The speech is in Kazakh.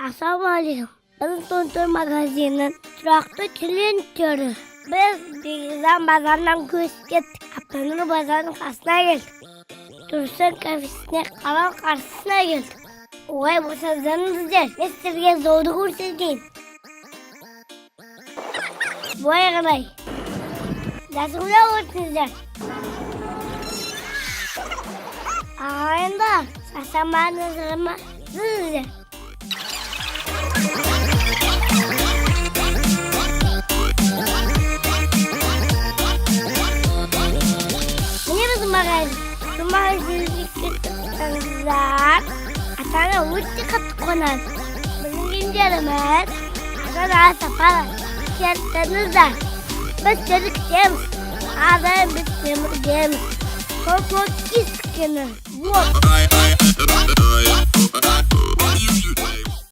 Ассалаумағалейкум! Біздің Тон магазинінің тұрақты клиенттері. Біз Бекжан базарынан көшіп кеттік. Аптанұр базарының қасына келдік. Тұрсын кафесіне қарау қарсысына келдік. Олай болса, жүріңіздер, мен сіздерге жолды көрсетейін. Былай қарай. Дәстүрлі өтіңіздер. Ағайындар, шаршамадыңыздар ма? Жүріңіздер. Міне, біздің магазин. Бұл магазинге кірсеңіздер, ата-ана өте қатты қуанады. Біздің киімдеріміз ата-анаға сапалы. Келіңіздер. Біз сіздерді күтеміз. Әрдайым біз сіздермен біргеміз. Сол кескені. Вот.